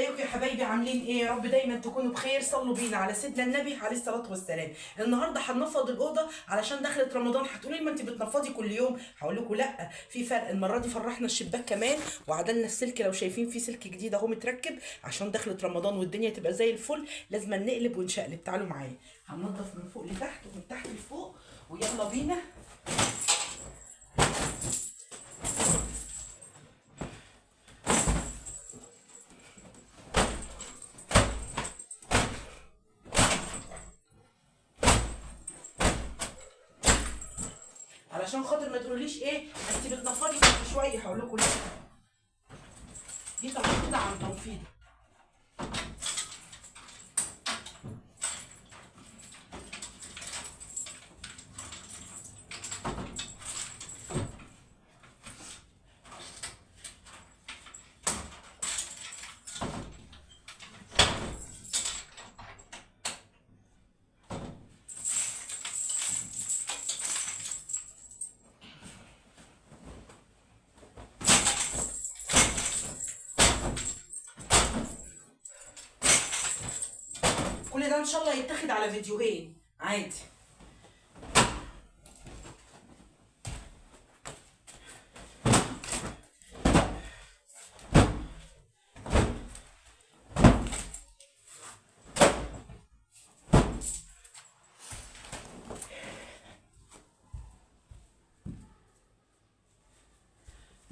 ازيكم يا حبايبي؟ عاملين ايه؟ يا رب دايما تكونوا بخير. صلوا بينا على سيدنا النبي عليه الصلاة والسلام. النهارده هننفض الاوضة علشان دخلت رمضان. هتقولي ما انت بتنفضي كل يوم، هقول لكم لا، في فرق. المرة دي فرحنا الشباك كمان وعدلنا السلك، لو شايفين في سلك جديد اهو متركب عشان دخلت رمضان والدنيا تبقى زي الفل. لازم نقلب ونشقلب. تعالوا معايا، هننضف من فوق لتحت ومن تحت لفوق، ويلا بينا. علشان خاطر ما تقوليش ايه انت بتنفضي كل شوية، هقول لكم لا، دي تنفيضه عن تنفيضه. كل ده ان شاء الله يتاخد على فيديوهين عادي.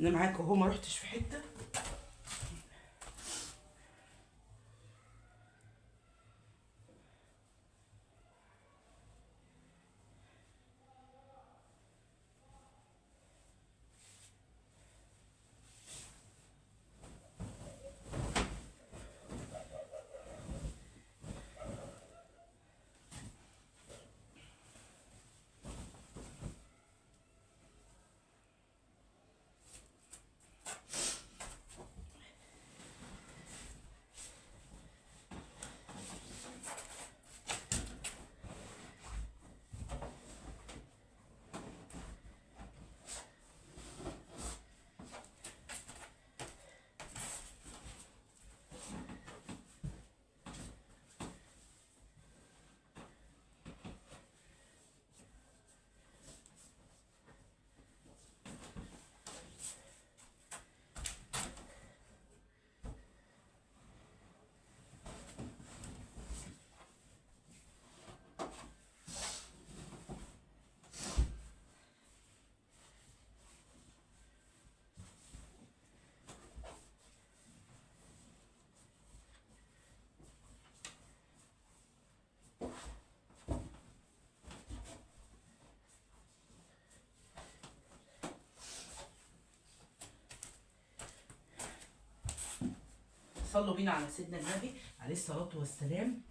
انا معاك اهو، ما رحتش في حتة. صلوا بينا على سيدنا النبي عليه الصلاة والسلام.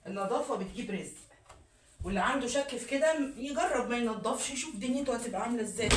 النظافة بتجيب رزق، واللي عنده شك في كده يجرب ما ينضفش، يشوف دنيته هتبقى عاملة ازاي.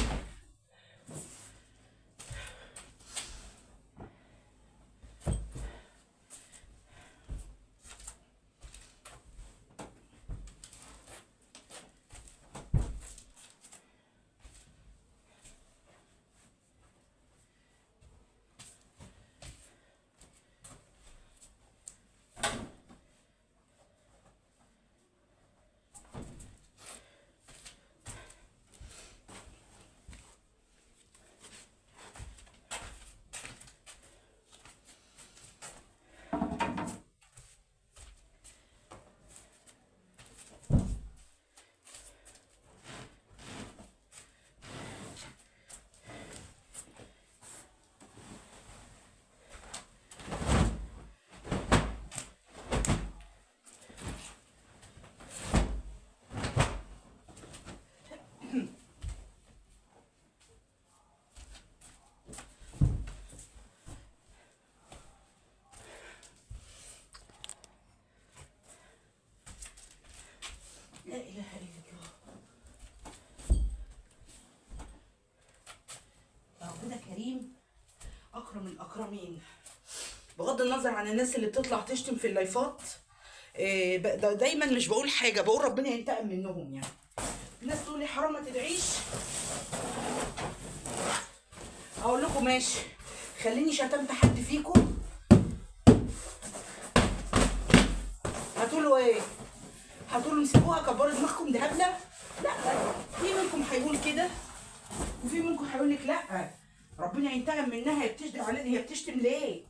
مين. بغض النظر عن الناس اللي بتطلع تشتم في اللايفات، دايما مش بقول حاجة، بقول ربنا ينتقم منهم. يعني الناس تقول لي حرام ما تدعيش، اقول لكم ماشي، خليني شتمت حد فيكم هتقولوا ايه؟ هتقولوا امسكوها كبروا دماغكم دي هبلة؟ لا، في منكم هيقول كده وفي منكم هيقول لك لا ربنا ينتقم منها، هي بتشتم علينا، هي بتشتم ليه؟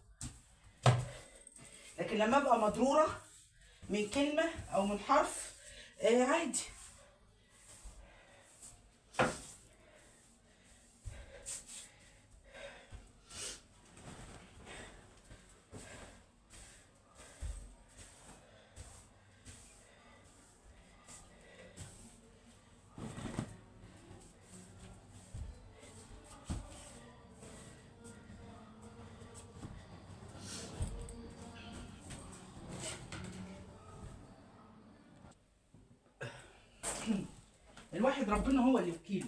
لكن لما ابقى مضروره من كلمة او من حرف عادي. الواحد ربنا هو اللي يوكيله.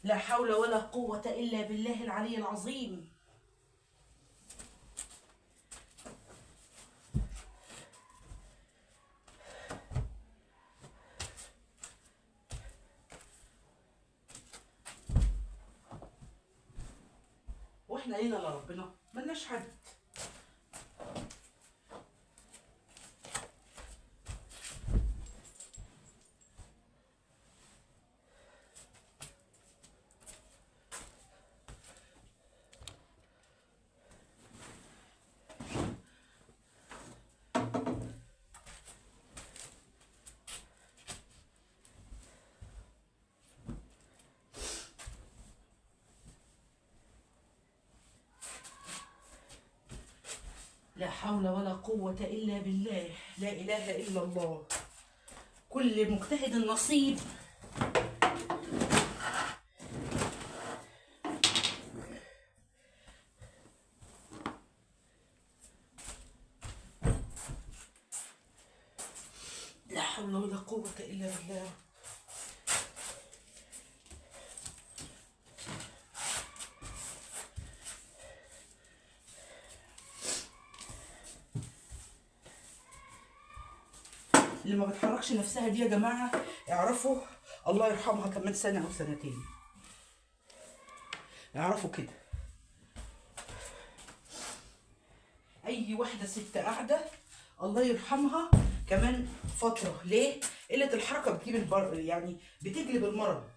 لا حول ولا قوة إلا بالله العلي العظيم. واحنا لينا لربنا، ملناش حد. لا حول ولا قوة إلا بالله، لا إله إلا الله. كل مجتهد نصيب. لا حول ولا قوة إلا بالله. اللي ما بتحركش نفسها دي يا جماعة اعرفوا الله يرحمها كمان سنة أو سنتين، اعرفوا كده. أي واحدة ست قاعدة الله يرحمها كمان فترة. ليه؟ قلة الحركة بتجيب يعني بتجلب المرض.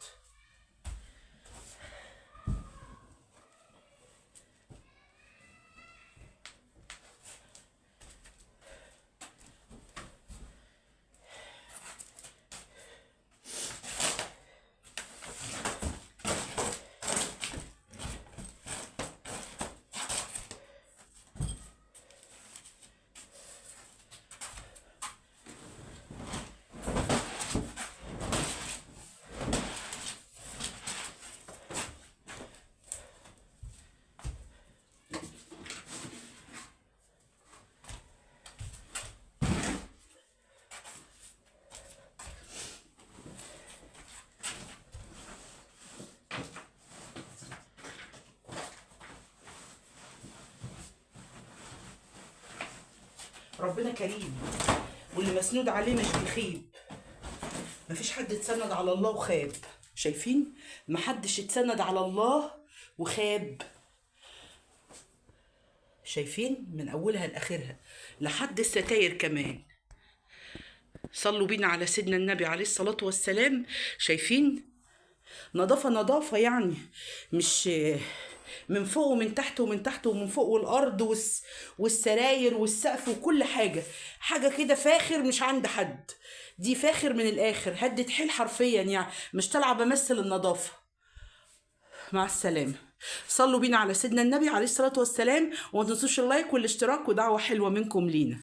ربنا كريم واللي مسنود عليه مش بيخيب. مفيش حد اتسند على الله وخاب. شايفين؟ محدش اتسند على الله وخاب. شايفين؟ من اولها لاخرها لحد الستاير كمان. صلوا بينا على سيدنا النبي عليه الصلاة والسلام. شايفين؟ نظافة نظافة، يعني مش من فوق ومن تحت ومن تحت ومن فوق، والارض والسراير والسقف وكل حاجة، حاجة كده فاخر مش عند حد. دي فاخر من الاخر، هدت حيل حرفيا، يعني مش طالعه بمثل النظافة. مع السلامة. صلوا بينا على سيدنا النبي عليه الصلاة والسلام، وما تنسوش ال like والاشتراك، ودعوة حلوة منكم لينا.